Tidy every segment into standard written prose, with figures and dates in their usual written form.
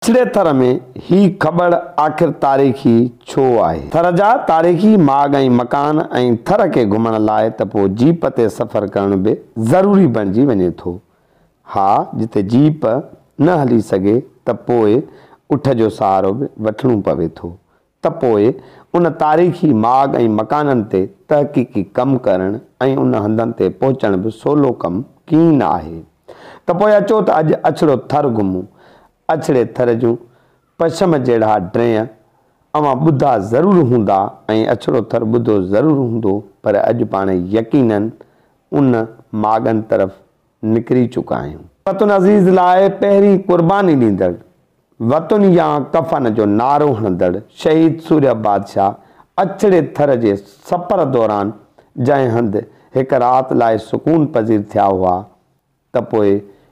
اڇڙي ٿر ۾ هي کٻڙ آخر تاريخي ڇو آهي؟ ٿر جا تاريخي ماڳ ۽ مڪان ۽ ٿر کي گهمڻ لاء ته پوء جيپ تي سفر ڪرڻ به ضروري بڻجي وڃي ٿو. ها جتي جيپ نه هلي سگهي ته پوء اٺ جو سهارو به وٺڻو پوي ٿو ته پوء ان تاريخي ماڳ ۽ مڪانن تي تحقيقي ڪم ڪرڻ ۽ ان هنڌن تي پهچڻ به سولو ڪم ڪين آهي. ته پوء اچو ته اڄ اڇڙو ٿر گهمون. اڇڙي ٿر جون پشم جهڙا ڊرين اوهان ٻڌا ضرور هوندا ۽ اڇڙو ٿر ٻڌو ضرور هوندو پر اڄ پاڻ يقينن ان ماڳن طرف نڪري چڪا آهيون. وطن عزيز لاء پهرين قرباني ڏيندڙ، وطن يا ڪفن جو نعرو هڻندڙ شهيد سورهيه بادشاهه اڇڙي ٿر جي سفر دوران جنهن هنڌ هڪ رات لاء سڪون پذير ٿيا هئا ته پوء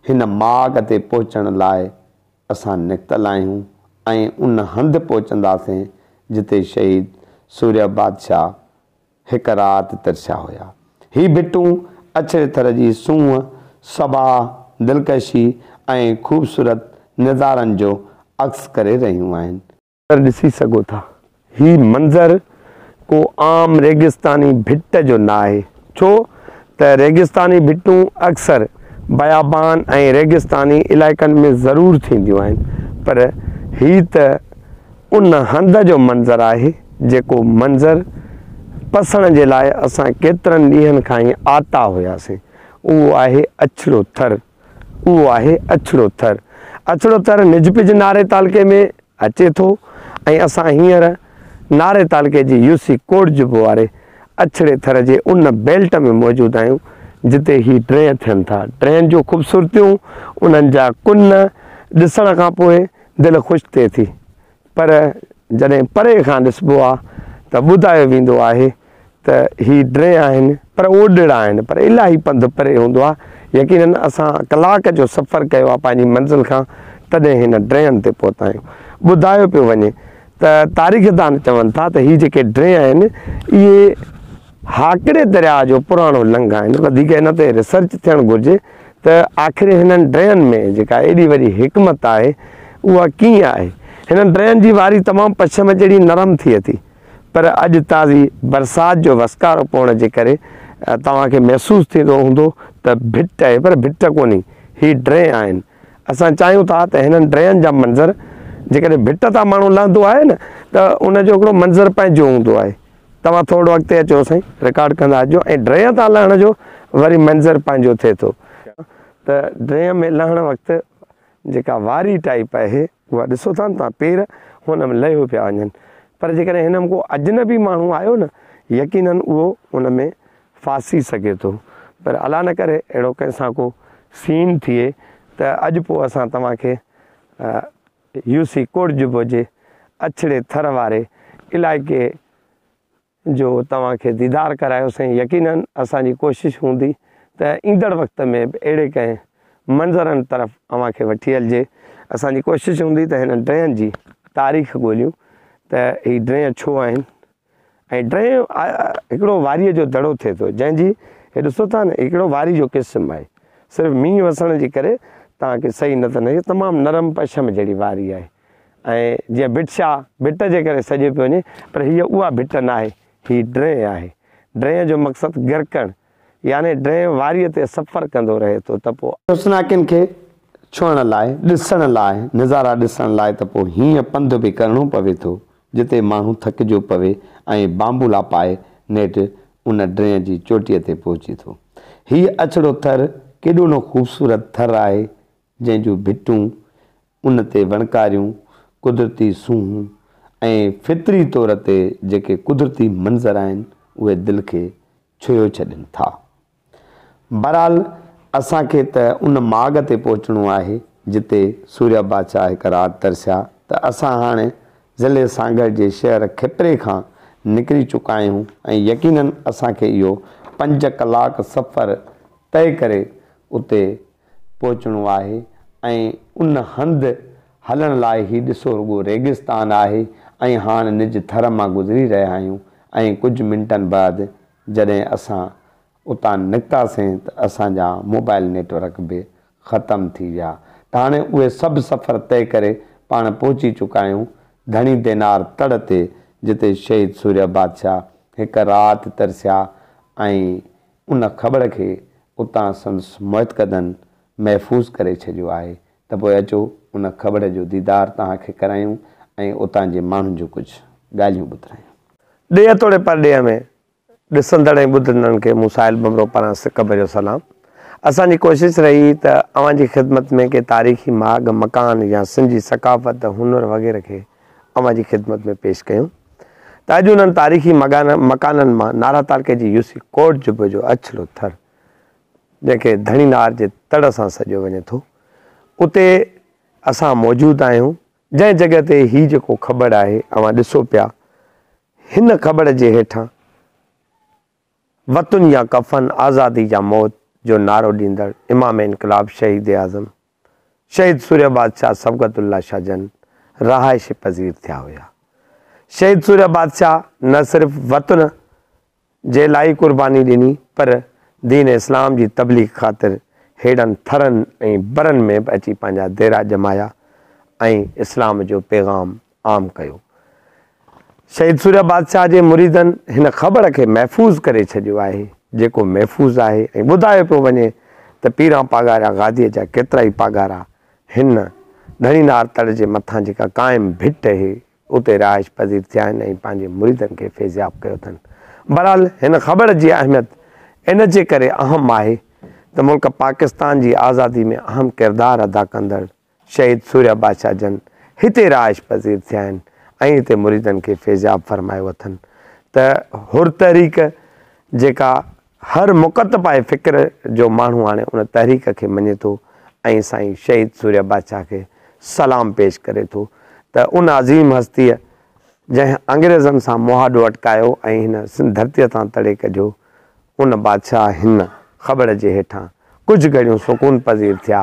هن ماڳ تي پهچڻ لاء اسان نڪتل آهيون ۽ ان هنڌ پهچنداسين جتي شهيد سورهيه بادشاهه هڪ رات ترسيا هيا. هي ڀٽون اڇڙي ٿر جي سونهن، سڀاء، دلڪشي ۽ خوبصورت نظارن جو عڪس ڪري رهيون آهن. ڏسي سگهو ٿا. هي منظر ڪو عام ريگستاني ڀٽ جو نه آهي، ڇو ته ريگستاني ڀٽون اڪثر بيابان ۽ ريگستاني علائقن ۾ ضرور ٿينديون آهن، پر هي ته ان هنڌ جو منظر آهي جيڪو منظر پسڻ جي لاء اسان ڪيترن ڏينهن کان ئي آتا هياسين. اهو آهي اڇڙو ٿر. اهو آهي اڇڙو ٿر. اڇڙو ٿر نج پج ناري تعلقي ۾ اچي ٿو ۽ اسان هينئر ناري تعلقي جي يو سي ڪوٽجبو واري اڇڙي ٿر جي ان بيلٽ ۾ موجود آهيون جتي هي ڊرين ٿين ٿا. ڊرين جون خوبصورتيون، انهن جا ڪن ڏسڻ کان پوء دل خوش ٿئي ٿي پر جڏهن پري کان ڏسبو آ ته ٻڌايو ويندو آهي ته هي ڊرين آهن پر اوڏڙا آهن پر الاهي پنڌ پري هوندو آ يقينن اسان ڪلاڪ جو سفر ڪيو آ پنهنجي منزل کان تڏهن هن ڊرين تي پهتا آهيون ٻڌايو پيو وڃي ته تاريخدان چون ٿا ته هي جيڪي ڊرين آهن اهي هاڪڙي درياء جو پراڻو لنگهه آهن، وڌيڪ ان تي ريسرچ ٿيڻ گهرجي ته آخر هنن ڊرين ۾ جيڪا ايڏي وڏي حڪمت آهي اها ڪيئن آهي؟ هنن ڊرين جي واري تمام پشم جهڙي نرم ٿئي ٿي پر اڄ تازي برسات جو وسڪارو پوڻ جي ڪري توهان کي محسوس ٿيندو هوندو ته ڀٽ آهي پر ڀٽ ڪونهي هي ڊرين آهن. اسان چاهيون ٿا ته هنن ڊرين جا منظر جيڪڏهن ڀٽ تان ماڻهو لهندو آهي نه ته ان جو هڪڙو منظر پنهنجو هوندو آهي. توهان ٿورڙو اڳتي اچو سائين رڪارڊ ڪندا اچجو ۽ ڊرين تان لهڻ جو وري منظر پنهنجو ٿئي ٿو ته ڊرين ۾ لهڻ وقت جيڪا واري ٽائيپ آهي اها ڏسو ٿا نه توهان پير هن ۾ لهيو پيا وڃن پر جيڪڏهن هن ۾ ڪو اجنبي ماڻهو آيو نه يقينن اهو ان ۾ ڦاسي سگهي ٿو پر الله نه ڪري اهڙو ڪنهن سان ڪو سين ٿئي ته اڄ پوء اسان توهان کي يو سي ڪوٽجبو جي اڇڙي ٿر واري علائقي جو توهان کي ديدار ڪرايوسين يقينن اسان جي ڪوشش هوندي ته ايندڙ وقت ۾ به اهڙي ڪنهن منظرن طرف اوهان کي وٺي هلجي اسان جي ڪوشش هوندي ته هن ڊرين جي تاريخ ڳوليون ته هي ڊرين ڇو آهن ۽ ڊرين هڪڙو واريء جو دڙو ٿئي ٿو جنهن جي هي ڏسو ٿا نه هڪڙو واري جو قسم آهي صرف مينهن وسڻ جي ڪري توهان کي صحيح نظر نه اچي تمام نرم پشم جهڙي واري آهي ۽ جيئن ڀٽ شاهه ڀٽ جي ڪري سڏيو پيو وڃي پر هيء اها ڀٽ ناهي هي ڊرين آهي ڊرين جو مقصد گرڪڻ يعني ڊرين واريء تي سفر ڪندو رهي ٿو ته پوء. حسناڪين کي ڇهڻ لاء ڏسڻ لاء نظارا ڏسڻ لاء ته پوء هيئن پنڌ به ڪرڻو پوي ٿو جتي ماڻهو ٿڪجيو پوي ۽ بانبولا پائي نيٺ ان ڊرين جي چوٽيء تي پهچي ٿو. هيء اڇڙو ٿر ڪيڏو نه خوبصورت ٿر آهي، جنهن جون ڀٽون، ان تي وڻڪاريون، قدرتي سونهن ۽ فطري طور تي جيڪي قدرتي منظر آهن، اهي دل کي ڇهيو ڇڏين ٿا. بهرحال اسان کي ته ان ماڳ تي پهچڻو آهي جتي سورهيه بادشاهه هڪ رات ترسيا ته اسان هاڻي ضلعي سانگهڙ جي شهر کپري کان نڪري چڪا آهيون ۽ يقينن اسان کي اهو پنج ڪلاڪ سفر طئي ڪري اتي پهچڻو آهي ۽ ان هنڌ هلڻ لاء هي ڏسو رڳو ريگستان آهي ۽ هاڻ نج ٿر مان گذري رهيا آهيون ۽ ڪجهه منٽن بعد جڏهن اسان اتان نڪتاسين ته اسان جا موبائل نيٽ ورڪ به ختم ٿي ويا ته هاڻي اهي سڀ سفر طئي ڪري پاڻ پهچي چڪا آهيون ڌڻي دينار تڙ تي جتي شهيد سورهيه بادشاهه هڪ رات ترسيا ۽ ان کٻڙ کي اتان سندس معتقدن محفوظ ڪري ڇڏيو آهي ته پوء اچو ان کٻڙ جو ديدار توهان کي ڪرايون ۽ اتان جي ماڻهن جون ڪجهه ڳالهيون ٻڌرايون. ڏيهه توڙي پرڏيهه ۾ ڏسندڙ ۽ ٻڌندڙن کي مون ساحل ڀنڀرو پاران سڪ ڀريو سلام. اسان جي ڪوشش رهي ته اوهان جي خدمت ۾ ڪي تاريخي ماڳ، مڪان يا سنڌ جي ثقافت، هنر وغيره کي اوهان جي خدمت ۾ پيش ڪيون ته اڄ انهن تاريخي مڪانن مان نارا تعلقي جي يوسي ڪوٽ جبو جو اڇلو ٿر جنهن کي ڌڻي نار جي تڙ سان سڏيو وڃي ٿو اتي اسان موجود آهيون جنهن جڳهه تي هي جيڪو کٻڙ آهي اوهان ڏسو پيا هن کٻڙ جي هيٺان وطن يا ڪفن آزادي يا موت جو نعرو ڏيندڙ امام انقلاب شهيد اعظم شهيد سورهيه بادشاهه صبغت الله شاهه جن رهائش پذير ٿيا هيا. شهيد سورهيه بادشاهه نه صرف وطن جي لاء قرباني ڏني پر دين اسلام جي تبليغ خاطر هيڙن ٿرن ۽ برن ۾ به اچي پنهنجا ديرا ڄمايا ۽ اسلام جو پيغام عام ڪيو. شهيد سورهيه بادشاهه جي مريدن هن کٻڙ کي محفوظ ڪري ڇڏيو آهي، جيڪو محفوظ آهي ۽ ٻڌايو پيو وڃي ته پيران پاڳارا گاديء جا ڪيترائي پاڳارا هن ڌڻي نار تڙ جي مٿان جيڪا قائم ڀٽ اهي اتي رهائش پذير ٿيا آهن ۽ پنهنجي مريدن کي فيضياب ڪيو اٿن. بهرحال هن کٻڙ جي اهميت ان جي ڪري اهم آهي ته ملڪ پاڪستان جي آزادي ۾ اهم ڪردار ادا ڪندڙ شهيد سورهيه بادشاهه جن هتي رهائش پذير ٿيا آهن ۽ هتي مريدن کي فيضياب فرمايو اٿن ته حر تحريڪ جيڪا هر مڪتبه فڪر جو ماڻهو هاڻي ان تحريڪ کي مڃي ٿو ۽ سائين شهيد سورهيه بادشاهه کي سلام پيش ڪري ٿو ته ان عظيم هستيء جنهن انگريزن سان مهاڏو اٽڪايو ۽ هن سنڌ ڌرتيء تان تڙي ڪڍيو ان بادشاهه هن کٻڙ جي هيٺان ڪجهه گهڙيون سڪون پذير ٿيا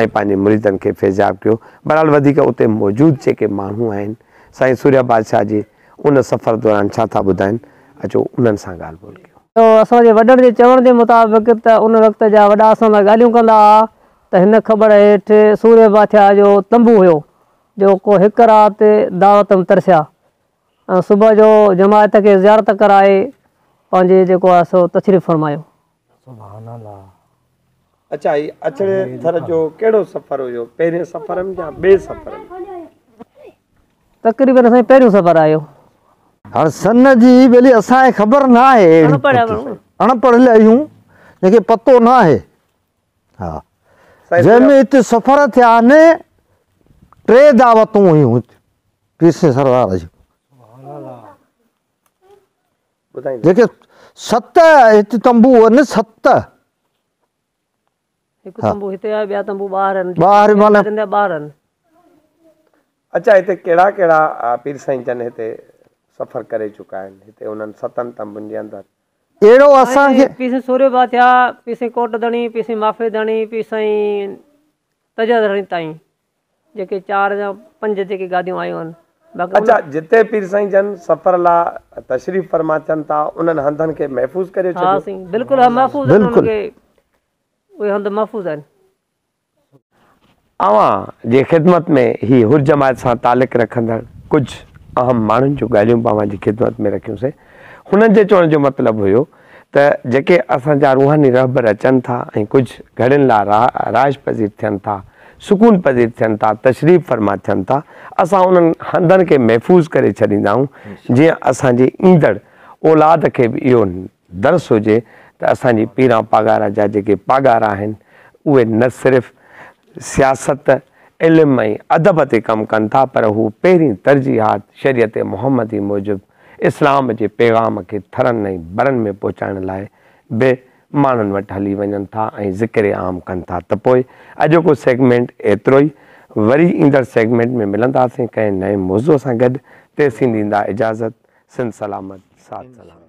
۽ پنهنجي مريدن کي فيضياب ڪيو. بهرحال وڌيڪ اتي موجود جيڪي ماڻهو آهن، سائين سورهيه بادشاهه جي ان سفر دوران ڇا ٿا ٻڌائن، اچو انهن سان ڳالهه ٻولهه ڪيون. اسان جي وڏن جي چوڻ جي مطابق ته ان وقت جا وڏا اسان سان ڳالهيون ڪندا ها ته هن کٻڙ هيٺ سورهيه بادشاهه جو تنبو هيو جو ڪو هڪ رات دعوت ۾ ترسيا ۽ صبح جو جماعت کي زيارت ڪرائي پنهنجي جيڪو آهي سو تشريف فرمايو. سبحان الله. اڇا هي اڇڙي ٿر جو ڪهڙو سفر هيو پهرين سفر ۾ يا ٻئي سفر ۾؟ تقريبن سائين پهريون سفر آهيو. هاڻ سن جي ٻيلي اسان کي خبر نه آهي اهڙي اڻ پڙهيل آهيون جنهن کي پتو نه آهي ها جنهن ۾ هتي سفر ٿيا آهن ٽي دعوتون هيون پير سائين سردار جون جيڪي ست هت تنبو آهن ست هڪ تنبو هتي آهي ٻيا تنبو ٻاهر آهن ٻاهر معنيٰ ٻاهر آهن. اڇا هتي ڪهڙا ڪهڙا پير سائين جن هتي سفر ڪري چڪا آهن هتي انهن ستن تنبن جي اندر. اهڙو اسان کي. پير سائين سورهيه بادشاهه، پير سائين ڪوٽ ڌڻي، پير سائين مافي ڌڻي، پير سائين تجر ڌڻي تائين جيڪي چار يا پنج جيڪي گاديون آيون آهن باقي اڇا جتي پير سائين جن سفر لا تشريف فرما ٿين ٿا انهن هنڌن کي محفوظ ڪريو ڇڏيو. ها سائين بلڪل ها محفوظ آهن انهن کي اهي هنڌ محفوظ آهن. اوهان جي خدمت ۾ هي حر جماعت سان تعلق رکندڙ ڪجهه اهم ماڻهن جون ڳالهيون به اوهان جي خدمت ۾ رکيون سين. هنن جي چوڻ جو مطلب هيو ته جيڪي اسان جا روحاني رهبر اچن ٿا ۽ ڪجهه گهڙين لا رهائش پذير ٿين ٿا، سڪون پذير ٿين ٿا، تشريف فرما ٿين ٿا، اسان انهن هنڌن کي محفوظ ڪري ڇڏيندا آهيون جيئن اسان جي ايندڙ اولاد کي به اهو درس هجي ته اسان جي پيران پاڳارا جا جيڪي پاڳارا آهن اهي نه صرف سياست، علم ۽ ادب تي ڪم ڪن ٿا پر هو پهرين ترجيحات شريعت محمدي موجب اسلام جي پيغام کي ٿرن ۽ برن ۾ پهچائڻ لاء به ماڻهن وٽ هلي وڃن ٿا ۽ ذڪر عام ڪن ٿا ته پوء اڄوڪو سيگمينٽ ايترو ئي وري ايندڙ سيگمينٽ ۾ ملنداسين ڪنهن نئين موضوع سان گڏ تيسين ڏيندا اجازت سنڌ سلامت ساٿ سلامت.